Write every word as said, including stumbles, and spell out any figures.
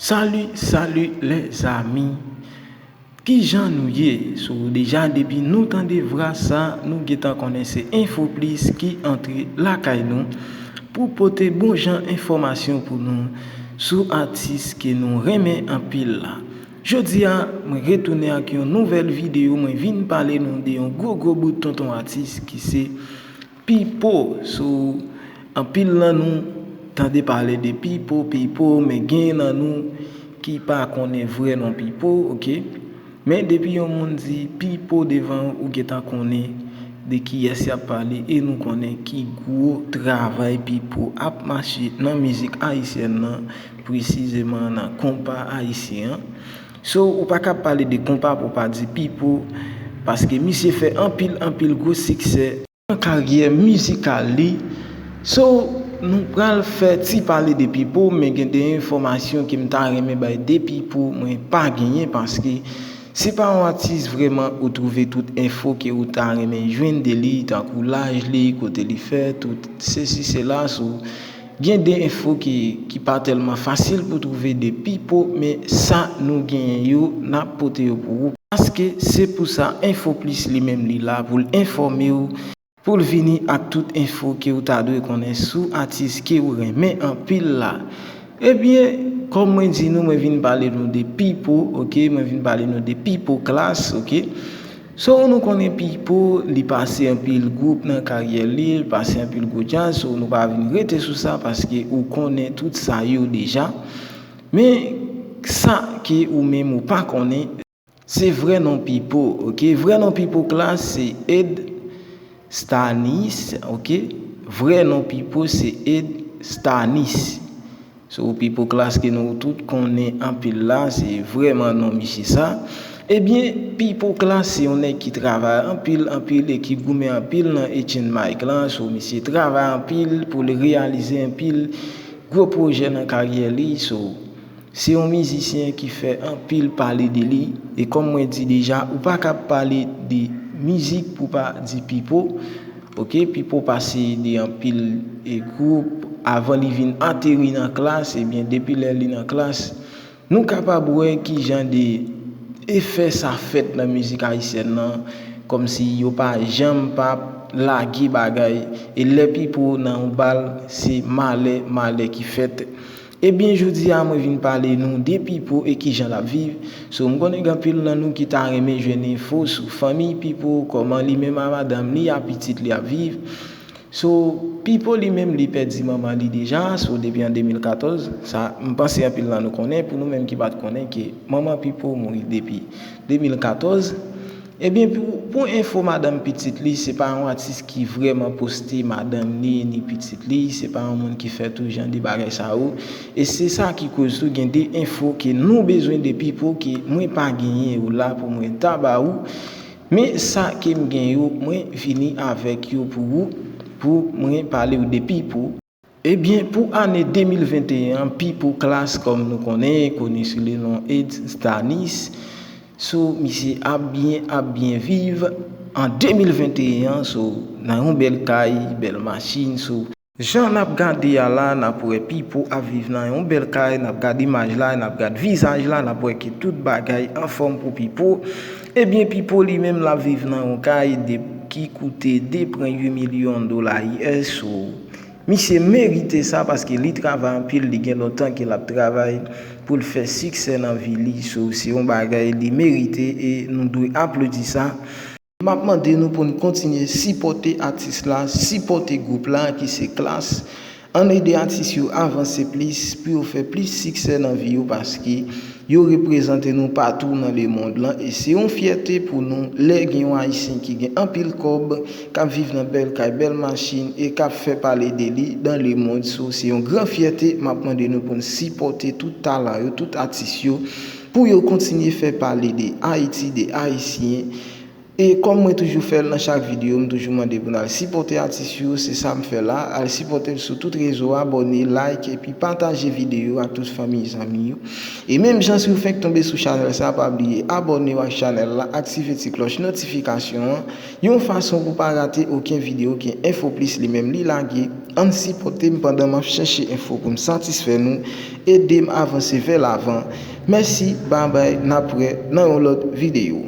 Salut, salut les amis. Kijan nou ye? So deja depi nou tande vwa sa, nou gentan konnen se Info Plis ki antre lakay nou pou pote bon jan enfòmasyon pou nou sou atis ke nou renmen anpil la. Jodi a, mwen retounen ak yon nouvèl videyo, mwen vin pale nou de yon gwo gwo bout tonton atis ki se Pipo. So anpil nan nou tande pale de Pipo, Pipo, men gen nan nou ki pa konnen vrè non Pipo, oke? Men depi yon moun di Pipo devan ou, ou gentan konnen de kiyès y ap pale e nou konnen ki gwo travay Pipo ap mache nan mizik ayisyèn nan, presizeman nan konpa ayisyen an. So ou pa ka pale de konpa pou w pa di Pipo, paske misye fè anpil anpil gwo siksè nan karyè mizikal li. So nou pral fè ti pale de Pipo, men gen de enfòmasyon ke m ta renmen bay de Pipo mwen pa genyen, paske se pa yon atis vrèman ou twouve tout enfo ke ou ta renmen jwenn de li, tankou laj li, kote li fèt, tout sesi sela. So gen de enfo ki, ki pa tèlman fasil pou twouve de Pipo, men sa nou genyen yo, n ap pote yo pou ou. Paske se pou sa Info Plis li menm li la pou l enfòme w, pou l vini ak tout enfo ke w ta dwe konnen sou atis ke w renmen anpil la. Ebyen, kòm mwen di nou, mwen vin pale nou de Pipo, oke? Mwen vin pale nou de Pipo Klass, oke? So nou konnen Pipo, li pase anpil gwoup nan karyè li, li pase anpil gwo djaz, so nou pa vin rete sou sa paske ou konnen tout sa yo deja. Men sa ke ou menm ou pa konnen, se vrè non Pipo, oke? Vrè non Pipo Klass se Ed Stanis, oke? Vrè non Pipo se Ed Stanis. So Pipo Klass ke nou tout konnen anpil la, se vrèman non misye sa. Ebyen, Pipo Klass se yon nèg ki travay anpil, anpil e ki goumen anpil nan Etienne Mike lan. So misye travay anpil pou l reyalize anpil gwo pwojè nan karyè li. So se yon mizisyen ki fè anpil pale de li. E kòm mwen di deja, ou pa ka pale de mizik pou pa di Pipo. Oke, Pipo pase de anpil e gwoup avan li vin ateri nan Klass, ebyen depi lè li nan Klass, nou kapab wè kijan de efè sa fèt nan mizik ayisyèn nan, kòmsi yo pa janm pa lage bagay, e lè Pipo nan yon bal, se malè, malè ki fèt. Ebyen, jodi a mwen vin pale nou de Pipo e kijan l ap viv. So m konnen gen anpil nan nou ki ta renmen jwenn enfo sou fanmi Pipo, kòman li menm a madanm li, a pitit li ap viv. So Pipo li menm li pèdi manman li deja, so depi an de mil katòz, sa m panse anpil nan nou konnen, pou nou menm ki pa t konnen ke manman Pipo mouri depi de mil katòz. Ebyen pou, pou enfo, madanm pitit li se pa yon atis ki vrèman poste madanm li ni pitit li, se pa yon moun ki fè tout jan de bagay sa yo. E se sa ki koz tou gen de enfo ke nou bezwen de Pipo ke mwen pa genyen yo la pou mwen ta ba ou. Men sa ke m gen yo, mwen vini avèk yo pou ou, pou mwen pale w de Pipo. Ebyen, pou ane de mil venteyen an, Pipo Klass, kòm nou konnen, koni sou le non Ed Stanis, so misye ap byen, ap byen viv an de mil venteyen an, so nan yon bèl kay, bèl machin, so jan n ap gade a la, n ap wè Pipo ap viv nan yon bèl kay, n ap gade imaj la, n ap gade vizaj la, n ap wè ke tout bagay anfòm pou Pipo. Ebyen, Pipo li menm l ap viv nan yon kay de, ki koute de pwen uit milyon dola U S, so misye merite sa paske li travay anpil, li gen lontan ke l ap travay pou l fè siksè nan vi li. So se yon bagay li merite e nou dwe aplodi sa. M ap mande nou pou n kontinye sipòte atis la, sipòte gwoup la ki se Klass. Ann ede atis yo avanse plis pou yo fè plis siksè nan vi yo, paske yo reprezante nou patou nan lemond lan e se yon fyète pou nou lè gen yon Ayisyen ki gen anpil kòb, k ap viv nan bèl kay, bèl machin e k ap fè pale de li dans le monde. So se yon gran fyète. M ap mande nou pou n sipòte tout talan yo, tout atis yo, pou yo kontinye fè pale de Ayiti, de Ayisyen. E kòm mwen toujou fè l nan chak videyo, m toujou mande pou n al sipòte atis yo, se sa m fè la, al sipòte l sou tout rezo, abòne, like epi pataje videyo ak tout fanmi zanmi yo. E menm jan si w fenk tonbe sou chanèl sa, pa bliye abòne w ak chanèl la, aktive ti klòch notifikasyon an, yon fason pou pa rate okenn videyo ke Info Plis li menm li lage. Ann sipòte m pandan m ap chèche enfo pou m satisfè nou, ede m avanse vè lavan. Mèsi, babay, n ap wè nan yon lòt videyo.